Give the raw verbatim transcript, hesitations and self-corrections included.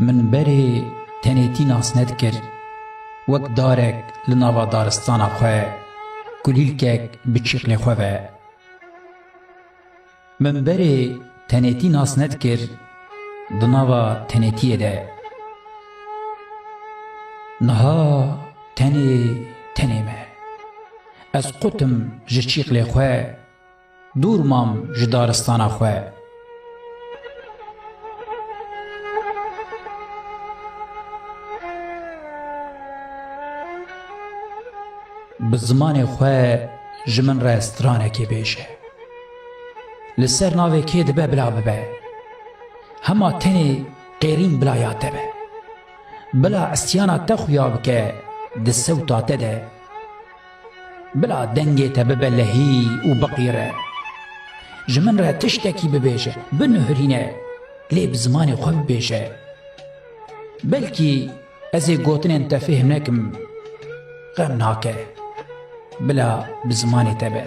Min berê tenêtî nas nedikir, wek darek li nava daristana xwe, kulîlkek bi çîqlê xwe ve. Min berê tenêtî nas nedikir di nava tenêtiyê de. Niha tenê, tenê me. Ez qutim ji çîqlê xwe, dûr mam ji daristana xwe. Bi zimanê xwe ji min re stranekê bêje. Li ser navê kê dibe bila bibe. Hema tenê qêrîn bila ya te be. Bila estiyana te xuya bike di sewta te de. Bila dengê te bibe lehî û biqîre. Ji min re tiştekî bibêje, binuhirîne, lê bi zimanê xwe bibêje. Belkî ez ê gotinên te fêhm nekim. Xem nake. Bila bi zimanê te be.